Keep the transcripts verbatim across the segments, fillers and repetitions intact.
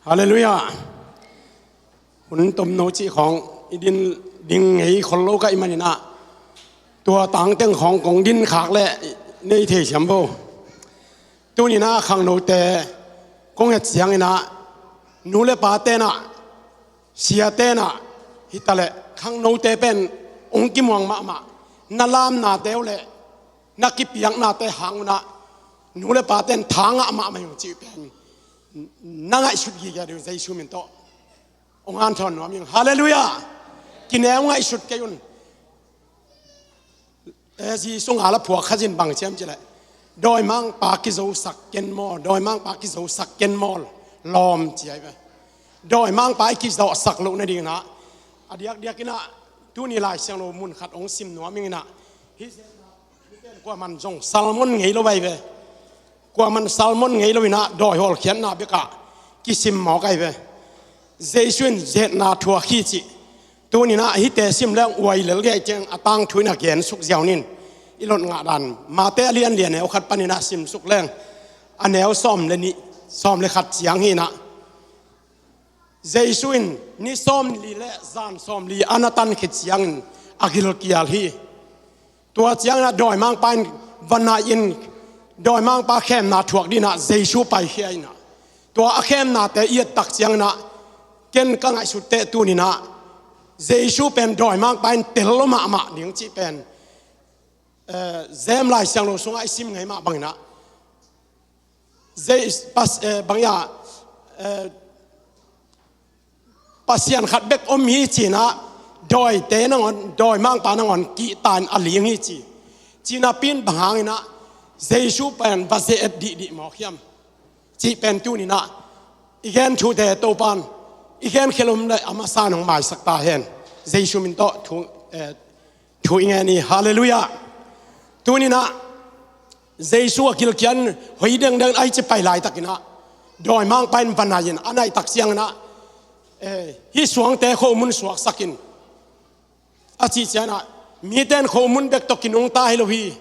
Halleluiah. Hun tomno cih khawng i din ding ngei khol lo ka hih manin ah, tua tangteng khawng kong din khak leh nei thei siam bo. Tuni-in ah khangnote kong et ciangin ah, nu le pate in ah, siate in ah, hi taleh khangnote pen hong kimuang mahmah, na lamnate uh leh na kipiaknate hang un ah, nu le pate in tha ngah mahmah hi ung cih pen na ngaihsut gige ding uh, Jesu min tawh hong hanthawn nuam ing. Halleluiah. Kineu ngaihsut kei un. Eh, Jesu ngala phuak khat in bang ci hiam cih leh, dawimangpa kizosak ken maw, dawimangpa kizosak ken maw, lawm ci ahi ve. Dawimangpa i kizawhsak loh nadingin ah, a diakdiakin ah, tuni Lai Siangtho mun khat hong sim nuam ing in ah, hih kuaman zong sermon ngei lo ahi ve. Kuaman sermon ngei lo in ah, dawi hawlkhiatna bek ah kisim mawk ahi ve. Jesu in ze-etna thuak hi cih. Tuni-in ah hihte sim leng uai lel gei ciang a tangthu in a gen suk ziau ning. I lot ngah dan, Mate a lian li a neu khat panin ah sim suk leng, a neu sawm le nih, sawm le khat ciang hi in ah, Jesu in ni sawmli le zan sawmli a na tan khit ciangin a gilkial hi. Tua ciangin ah dawimangpa in va nai-in, dawimangpa khemna thuak dingin ah Jesu paikhia in ah, tua a khemnate i et tak ciangin ah, ken ka ngaihsut teh tuni-in ah Jesu pen dawimangpa in tel lo mahmah ding cih pen, eh, James Lai Siangtho sungah i sim ngei mah bangin ah, Jes-, pas-, eh, bang hiam, eh, Pasian khat bek om hi ci-in ah, dawite nangawn, dawimangpa nangawn kihta in a ling hi ci. Ci napi-in bang hangin ah Jesu pen va ze-et dihdih mawk hiam cih pen tuni-in ah i gen thute Topa'n i gen khelh om leh a masa in hong maisak ta hen. Jesu min tawh thu, eh, thu i ngen hi. Halleluiah. Tuni-in ah Jesu a gilkial in hoi dengdeng a i ci pai laitakin ah, dawimangpa in va nai-in, a naih tak ciangin ah, eh, hih suangte khomun suaksak in, a cih ciangin ah, mite in khomun bek tawh kinungta hi lo hi.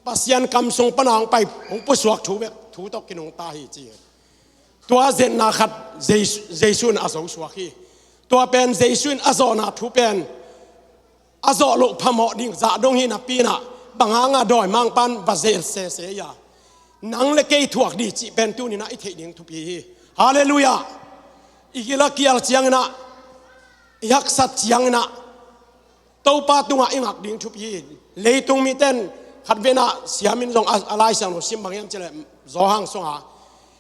Pasian kam sung pan a hong pai, hong pusuak thu bek, thu tawh kinungta hi ci. Tua ze-etna khat Jesu, Jesu in a zosuak hi. Tua pen Jesu in a zawhna thu pen a zawh loh phamawh ding zah dong hi napi-in ah, bang hanga dawimangpa in va ze-et sese hi a, nang le kei thuak ding cih pen tuni-in ah i theih ding thupi hi. Halleluiah. I gil a kial ciangin ah, i haksat ciangin ah, Topa tungah i ngak ding thupi hi. Leitung mite in khatvei in ah, siam in zong a, a Lai Siangtho sim bang hiam cih leh, Johan sungah,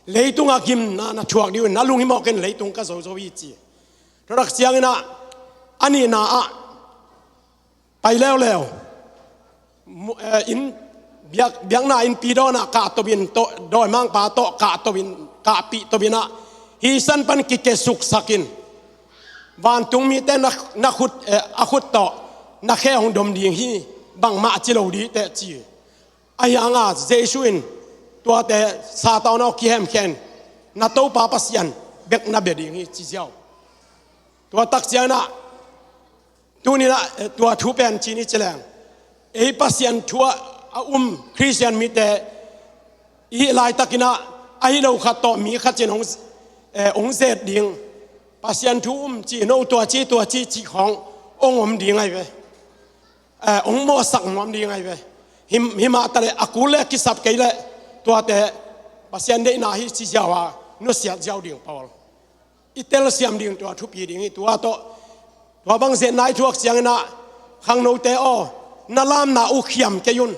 leitungah gimna na thuak ding uh in, na lunghimawh ken, leitung ka zozo hi ci. Tua tak ciangin ah, a nihna ah, pai leuleu, mu-, eh, inn, biak, biakna innpi dawnah kahto in, tawh, dawimangpa tawh kahto in, kahpih to in ah, hih san pan kikesuksak in, vantung mite na, na khut, eh, a khut tawh na khe hong dom ding hi, bangmah ci lo ding teh ci. Ahi hanga Jesu in tuate Satan aw kihemkhia in, na Topa Pasian bek na bia ding hi ci ziau. Tua tak ciangin ah, tuni-in ah, eh, tua thu pen ci ni ci leng, ei Pasian thu a um Khristian mite i hih laitakin ah, ahi lo khat tawh mi khat in hong, eh, hong zet ding, Pasian thu um ci, no tua ci, tua ci, cih khawng hong om ding ahi ve. Eh, hong mawhsak nuam ding ahi ve. Him, himah taleh a kul le kisap kei leh, tuate Pasian deihna hi ci ziau a, nusiat ziau ding pawl. I telsiam ding tua thupi ding hi. Tua tawh, tua bang ze-etna i thuak ciangin ah, khangnote aw, na lamna uh khiam kei un.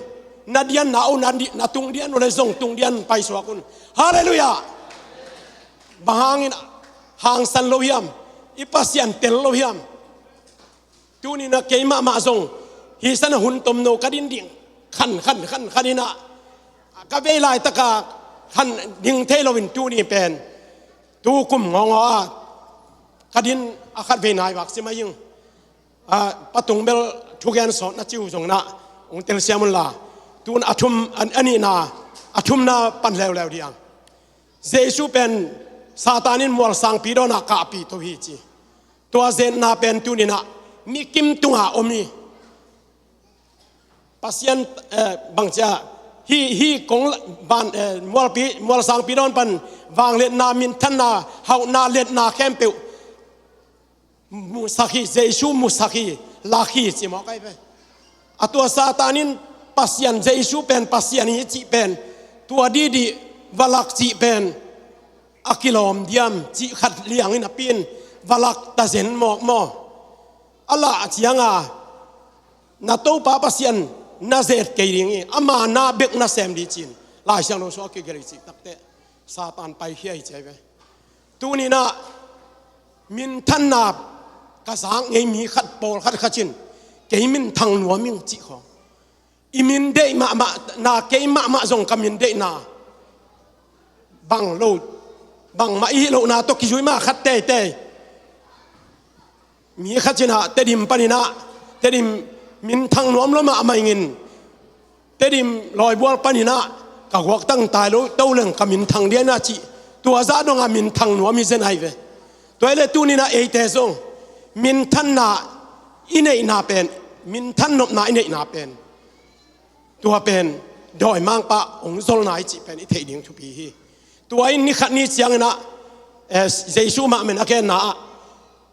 Na dianna uh, na di-, na tungdian uh le zong tungdian paisuak un. Halleluiah. Bang hangin hangsan lo hiam? I Pasian tel lo hiam? Tuni-in ah keimah mah zong hih san a hun tomno ka din ding khan, khan, khan, khan in ah, ka vei laitaka khan ding thei loin tuni pen, tu kum ngawngaw a ka din a khatvei nai vak sim a ing. Ah, Pa Tung bel thugen sawt na ci uh zongin ah hong telsiam unla, tun a thum, a, a nihna, a thumna pan leuleu ding. Jesu pen Satan in mualsangpi dawnah kahpih to hi ci. Tua ze-etna pen tuni-in ah mi kim tunga om hi. Pasian, eh, bang ci a, Hih, hih kong van, eh, mualpi, mualsangpi dawn pan vangliatna, minthanna, hauhna, liatna khempeuh musak hi, Jesu musak hi, lak hi ci mawk ahi ve. A tua Satan in Pasian, Jesu pen Pasian hi cih pen, tua dihdih va lak cih pen a kilawm diam cih khat liangin a pin va lak ta zen mawk maw? A lah cianga na Topa Pasian na zet kei ding hi, ama na bek na sem ding ci-in Lai Siangtho sung a kigelh hi cih takteh Satan paikhia hi ci ahi ve. Tuninah minthanna ka zak ngei mi khat, pawlkhat khat in kei minthang nuam ing cih khawng, i min deih mahmah na, kei mahmah zong ka min deihna bang lo, bangmah i hih lohna tawh kizui mah khat teitei. Mi khat cinah Tedim paninah, Tedim minthang nuam lo mahmah ingin, Tedim lawibual paninah ka guaktang tai lo to leng ka minthang diana cih, tua zah dongah minthang nuam hi zen ahi ve. Tua hi le tuninah eite zong minthanna i neihna pen, minthan nopna i neihna pen, tua pen dawimangpa hong zolna hi cih pen i theih ding thupi hi. Tua in ni khat ni cianginah, eh, Jesu mah men a genna ah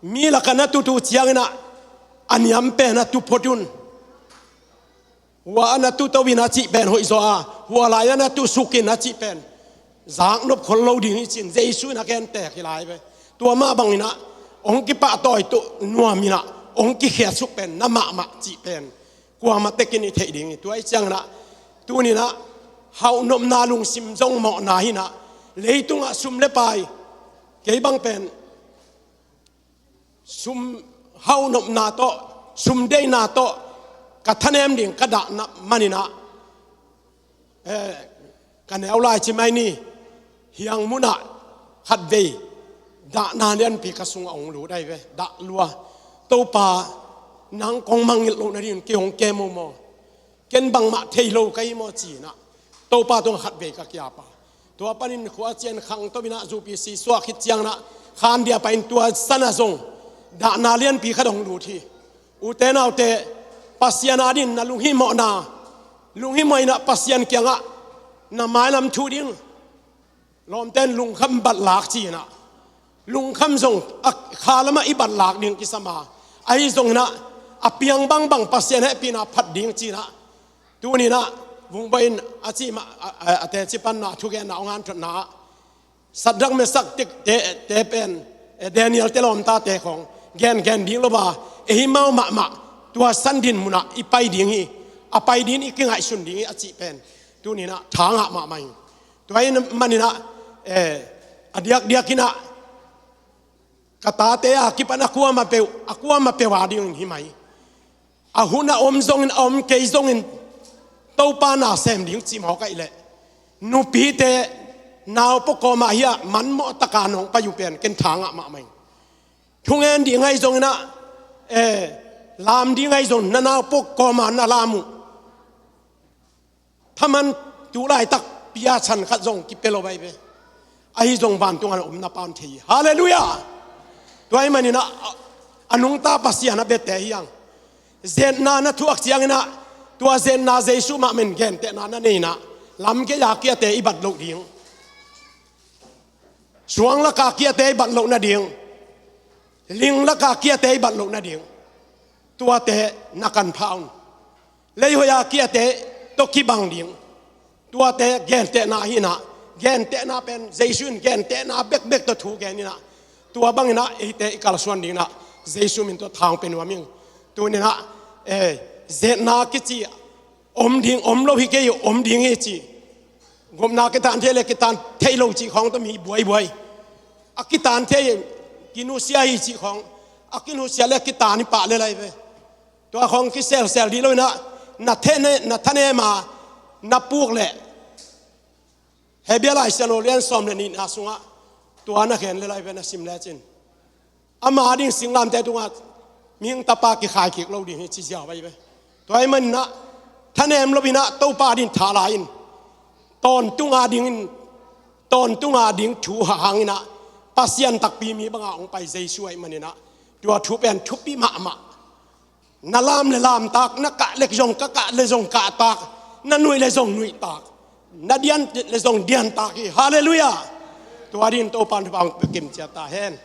mi lakah na tutu cianginah a niam pen a tu phot un. Hua a na tuto in a cih pen hoih zaw a, hua lai a na tu suk in a cih pen zaknop khol lo ding hi cin Jesu in a gen tek hi lai ve. Tua mah banginah hong kipahtawi tuh nuaminah hong kikhiatsuk pen na mahmah cih pen kuamah tekin i theih ding hi. Tua hi cianginah tuninah hauhnopna lungsim zong mawhna hinah, leitungah sum le pai, kei bang pen sum hauhnopna tawh, sum deihna tawh ka thanem ding ka dahna maninah, eh, ka neu lai ci mai ni, hiang munah khatvei dahna lianpi ka sungah hong lut ahi ve. Dah lua, Topa, nang kong mangngilh loh nadingin kei hong kem uh maw? Ken bangmah thei lo ka hi maw cinah Topa tungah khatvei ka kiapa. Tua panin khua cian khang tominah zupi sisuah khit cianginah khandia pahin tua sanah zong dahna lianpi khat hong lut hi. Ute naute, Pasian adin na lunghimawhna, lunghimawh inah Pasian kiangah na mailam thu ding. Lawmten lungkham batlak cinah, lungkham zong a khalamah i batlak ding kisam a, ahi zonginah a piang bangbang Pasian hehpihna phat ding cinah, tuninah vungbaw in a cimah a, a, a teci panna thugenna hong hanthotna ah Sadrak, Mesak te, te, te pen, eh, Daniel te lawmtate khawng gengen ding lo a, eimau mahmah tua san din munah i pai ding hi, a pai ding i kingaihsun ding hi a cih pen tuninah tha ngah mahmah hi. Tua hi maninah, eh, a diakdiakinah ka tate a kipan a kuamah peuh, a kuamah peuh a dingin hi mai. A hun a om zongin, a om kei zongin Topa na sem ding cih mawk ahih leh nupite naupok kawmah hi-ah manmawh taka nong pai uh pen ken tha ngah mahmah hi. Thungen ding ahi zonginah, eh, lam ding ahi zongin na naupok kawmah na lam uh thaman tu laitak pia chan khat zong kipia lo bai ve. Ahi zong vantunga na omna pan thei hi. Halleluiah. Tua hi maninah a, a nungta Pasian a biate hi hang. Zetna na thuak cianginah tua zetna Jesu mah men gentehna na neinah lam gei-a kiate i bat loh ding, suang laka kiate i bat loh nading, ling laka kiate i bat loh nading, tuate na kan pha un. Leihoiha kiate tawh kibang ding, tuate gentehna hinah, gentehna pen Jesu in gentehna bekbek tawh thu geninah, tua banginah eite i kalsuan dinginah Jesu min tawh thang pe nuam ing. Tuninah, eh, zetna kici om ding, om lo hi kei uh, om ding hi ci. Gupna kitan thei le kitan thei lo cih khawng tawh mi buaibuai. A kitan thei, kinusia hi cih khawng, a kinusia le kitan hi pah le lai ve. Tua khawng kiselsel dih lo inah, na thene, na thanema na puk leh Hebru Lai Siangtho lian sawm le nihna sungah tua na khen le lai ve, na sim lecin. Ama ding singlamteh tungah mihing tapa kikhai kik lo ding hi ci ziau ahi ve. Tua hi maninah thanem loinah Topa ding tha la in, tawntunga dingin, tawntunga ding thu hah hanginah Pasian takpi mi banga hong pai Jesu ahi maninah tua thu pen thupi mahmah. Na lam le lamtak, na kah le zong ka kah le zong kahtak, Na nuih le zong nuih tak, na dian le zong dian tak hi. Halleluiah. Tua dingin Topa'n thupha hong pia kim ciat ta hen.